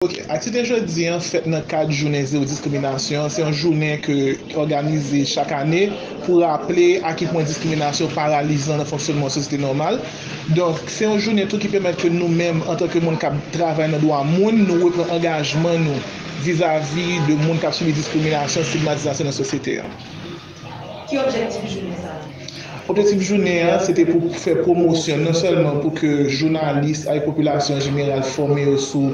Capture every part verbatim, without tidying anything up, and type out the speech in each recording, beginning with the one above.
Ok, aktivite jodi an fèt nan kad jounen zewo diskriminasyon. Se yon jounen ke òganize chak ane pou raple a ki pwen diskriminasyon paralizan nan fonksyonman yon sosyete nòmal. Donk, se yon jounen tou ki pèmèt ke nou menm, antanke moun k ap travay nan dwa moun, nou repran angajman nou vizavi de moun k ap sibi diskriminasyon, estigmatizasyon nan sosyete a. Ki objektif jounen sa a? Objektif jounen an, se te pou fè pwomosyon, non sèlman pou ke jounalis ak popilasyon an jeneral fòme yo sou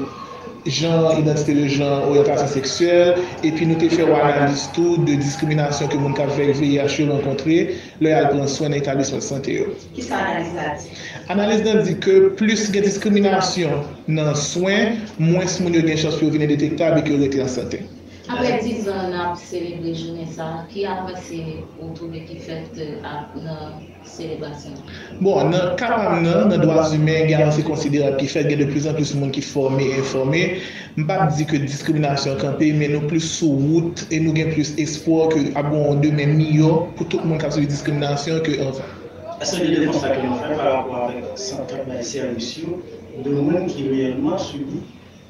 jan, idantite de jan, oryantasyon seksyèl, epi nou te fè yon analiz tou de diskriminasyon ke moun k ap vèk V I H yo rankontre lè y al pran swen nan etablisman de sante yo. Kisa analiz la di? Analiz lan di ke plis gen diskriminasyon nan swen, mwens moun yo gen chans pou yo vin endetektab e ke yo rete an sante. Apre dizan n ap selebre jounen sa a, ki avanse ou twouve ki fèt, euh, ap, nan selebrasyon an? Bon, nan ka pa m nan, nan dwa imen, gen avanse konsiderab ki fèt, gen de plis an plis moun ki fòme, enfòme. M p ap di ke diskriminasyon an kanpe, men nou plis sou wout e nou gen plis espwa ke ap gen yon demen miyò pou tout moun k ap sibi diskriminasyon ke anvan. Èske gen devwè sa ke nou fè pa rapò avèk sant k ap bay sèvis yo, de moun ki reyèlman sibi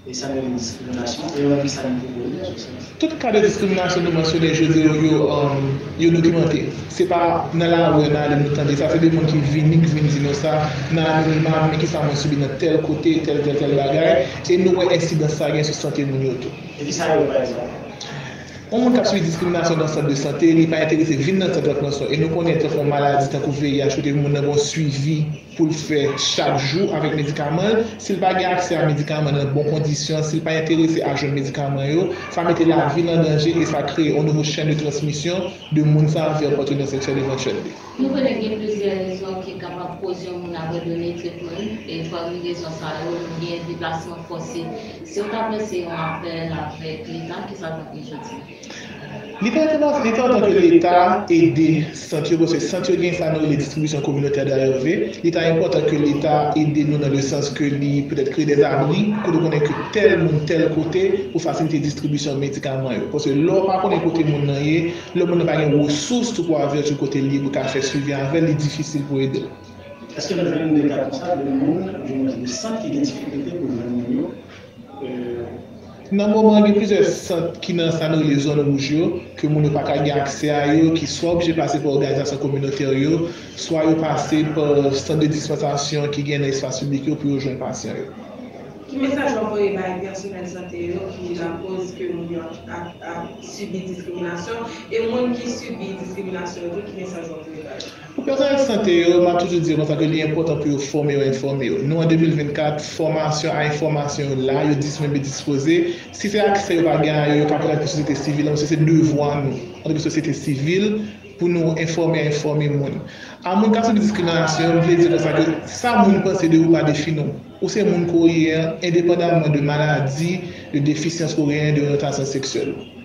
e sa nou rele diskriminasyon, e yo menm sa nou pwopoze sou sa? Tout ka de diskriminasyon nou mansyone jodi yo, yo, um, yo dokimante. Se pa nan lari n ale nou tande sa, se de moun ki vini, ki vin di nou sa, nan anonima, men kisa mwen sibi nan tèl kote, tèl, tèl, tèl bagay, e nou wè ensidans sa gen sou sante moun yo tou. E kisa yo wè, pa egzanp? Yon moun k ap sibi diskriminasyon nan sant de sante, li pa enterese vin nan sant la pran swen. E nou konnen tankou yon maladi tankou V I H, kote moun nan gen yon swivi pou l fè chak jou avèk medikaman l, si l pa gen aksè a medikaman nan bon kondisyon, si l pa enterese a jwenn medikaman yo, sa mete lavi l an danje e sa kreye yon nouvo chèn de transmisyon de moun sa a vè patnè seksyèl evantyèl li. Nou konnen gen plizyè rezon ki kapab koze yon moun abandone tretman li, e pami rezon sa yo, nou gen deplasman fòse. Si w ta lanse yon apèl avèk Leta, kisa w t ap di jodi a? Li ta enteresan, li ta enteresan ke Leta ede sant yo, paske sant yo gen sa nou rele distribisyon kominotè de A R V. Li ta enpòtan ke Leta ede nou nan le sans ke li petèt kreye de abri, kote w konnen ke tèl moun, tèl kote, pou fasilite distribisyon medikaman yo. Paske lè w pa konnen kote moun nan ye, lè moun nan pa gen resous tou pou avèti w kote l ye, pou ka fè swivi avè l, li difisil pou ede l. Èske nou jwenn de ka konsa, de moun, di mwen, de sant ki gen difikilte pou jwenn moun yo? Euh, Nan moman an, gen plizyè sant ki nan sa nou rele zòn wouj yo, ke moun yo pa ka gen aksè a yo, ki swa oblije pase pa òganizasyon kominotè yo, swa yo pase pa sant de dispansasyon ki gen nan espas piblik yo pou yo jwenn pasyan yo. Ki mesaj w ap voye bay pèsonèl sante yo ki lakoz ke moun yo ap, ap, ap sibi diskriminasyon, e moun ki sibi diskriminasyon yo tou, ki mesaj w ap voye bay yo? Pou pèsonèl sante yo, m ap toujou di yo konsa ke li enpòtan pou yo fòme yo, enfòme yo. Nou, an de mil vennkat, fòmasyon a enfòmasyon yo la, yo disponib e dispoze. Si se aksè yo pa gen a yo, yo ka pran pou sosyete sivil la, men se devwa nou, antanke sosyete sivil, pou nou enfòme, enfòme moun. A moun k ap sibi diskriminasyon, m vle di konsa ke sa moun panse de ou pa defini w. Ou se moun ke w ye an, endepandamman de maladi, de defisyans ke w genyen, de oryantasyon seksyèl ou.